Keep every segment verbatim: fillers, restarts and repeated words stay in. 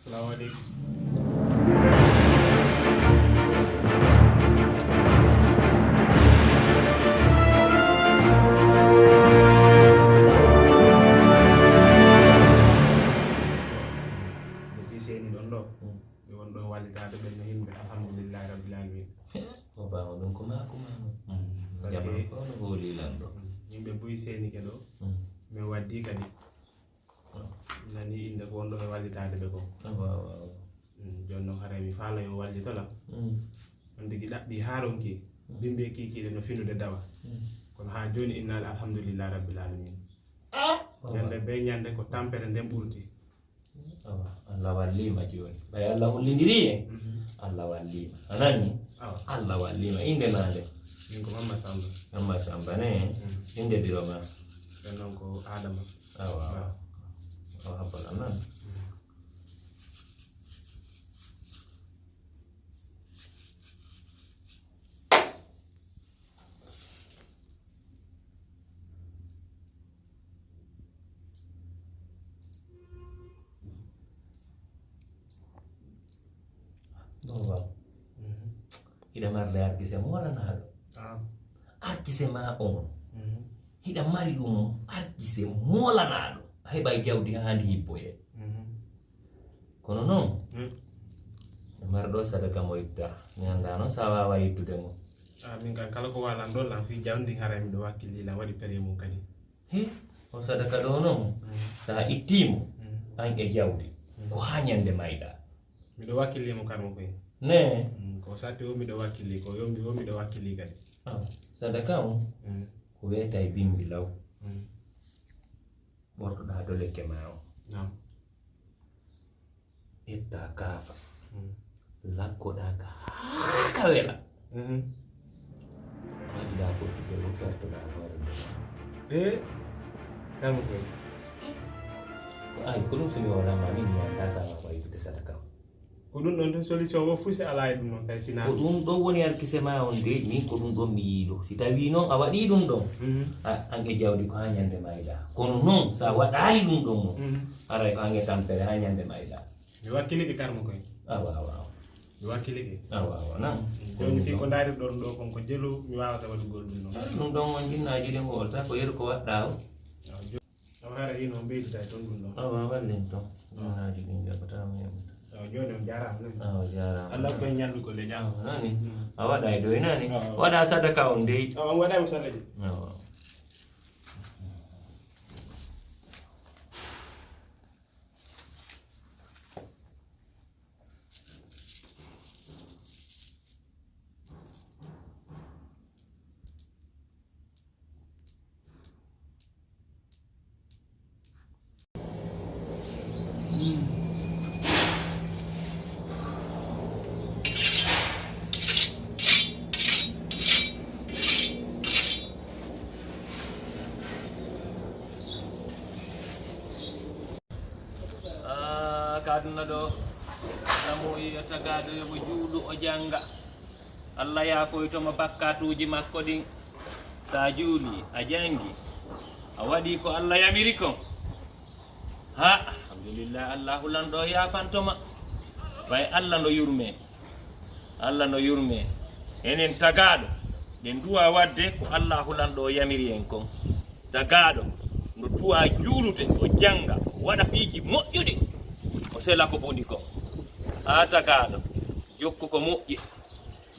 Salamu aleykum. Ɓe fii seeni ɗon ɗo. Mm. Ɓe won ɗon wallitaade ɓen no yimɓe. Alhamdulillahi Rabbil Alamin. O baama ɗum ko maa, ko maa. Mm. Parce que jamaanu ko no hooli lanɗo. Mm. Yimɓe buy seeni ke ɗo. Mm. Min waddi kadi. Mm. Nani innde ko won ɗo e wallitaade ɓe ko. Awa, awa, awa. Mm, jooni noon haray mi faala yo wallito lan. Mm. On tigi ɗaɓɓi haa ronki. Mm. Bimbi e kiikiiɗe no finude dawa. Mm. Kono haa jooni innaali alhamdulillahi Rabbil Alamin. Awa. Ñande bee ñande ko tampere nden ɓurti. Awa, Allah walliima jooni. Ɓay Allah hollindiri en. Mhm. Allah walliima. A nani? Awa. Allah walliima. Innde maa nde? Min ko Mamma Samba. Mamma Samba ne? Mm. Innde biro maa? Ɓen noon ko Adama. Awa, awa. Ba. Awa, habbo lan nan. Mm. Ɗum waaw. Mhm. Hiɗa marde arkise moolanaaɗo. Ah. Arkise maa on. Mhm. Hiɗa mari ɗum arkise moolanaaɗo. A heɓay jawdi haa ndi hibboyee. Mhm. Kono noon, mm, e marɗo sadaka mo itta. Mi anndaa noon so a waawaa ittude mo. Ah, min kam kala ko waalan ɗon lan fii jawdi ndin haray miɗo wakkili lan waɗi pere mum kadi. He, o sadaka ɗo noon, mm, so a ittii mo, mm, an e jawdi, mm, ko haa ñande mayɗaa. Miɗo wakkili mo kadi mo koy. Ne? Mm, ko satti o miɗo wakkili ko, yo mi, o miɗo wakkili kadi. Ah, sadaka on, mm, ko weeta e bimbi law. Mm. Ɓortoɗaa dolekke maa on. Naam. Ƴettaa kaafa. Mm. Lakkoɗaa ka haa ka wela. Mhm. Waɗiɗaa fottude o fertoɗaa hoore nde. Eh, kamo koy. Ko ay, ko ɗum so mi hoolama min mi anndaa sama ko ittude sadaka o. Ko ɗum ɗon tun solution o fuu si alaa e ɗum noon kay sinaa. Ko ɗum ɗon woni arkise maa on de, min ko ɗum ɗon mi yiɗi. Si tawii noon a waɗii ɗum ɗon, mhm, a, an e jawdi ko haa ñande mayɗaa. Kono noon, so a waɗaali ɗum ɗon noon, mhm, haray ko an e tampere haa ñande mayɗaa. Mi wakkilike karmo koy. Awa, awa, awa. Mi wakkilike. Awa, awa, nan. Jooni fii ko ndaarirɗon ɗo kon ko jelu, mi waawata waɗugol ɗum ɗon. Ah, ɗum ɗon on jinnaaji ɗin ko wolta, ko yeru ko waɗɗaa o. Awa, jo-, awa, hara hino on ɓeydita e ton ɗum ɗon. Awa, wallen ton. Ɗum naaji ɗin jaɓata mi heɓude. Awa, jooni on jaaraama, nani? Awa, jaaraama. Allah ko en ñallugol e ñaama. Awa, nani? Mm. A waɗa e doy, nani? Awa. Waɗa sadaka on dey. Awa, on waɗa mo sadaka. Awa. Ah, ka aduna ɗo, namu iyo tagaaɗo yo mo juulu o jannga. Allah yaafoyto mo bakkatuuji makko ɗin. So a juulii, a janngi, a waɗii ko Allah yamiri kon. Ha, alhamdulillah, Allahu lanɗo yaafanto ma. Ɓay Allah no yurmee. Allah no yurmee. Enen tagaaɗo, ɗen duwa waɗde ko Allahu lanɗo yamiri en kon. Tagaaɗo, no duwa juulude, o jannga, o waɗa piiji moƴƴuɗi, o sela ko boni kon. Haa tagaaɗo, jokku ko moƴƴi.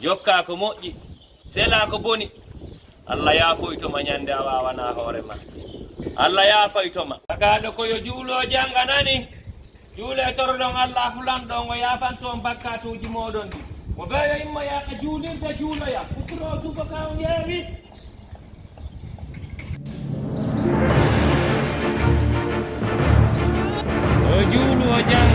Jokkaa ko moƴƴi, selaa ko boni. Allah yaafoyto ma ñande a waawanaa hoore ma. Allah yaafoyto ma. Tagaaɗo ko yo juuloo jannga nani. Juulee toroɗon Allah fulanɗo on o yaafanto on bakkatuuji mooɗon ɗi. Mo ɓeeyo immoyaa ka juulirde juuloya. Kutturo o suuko ka on yeewi. O juulu o jam.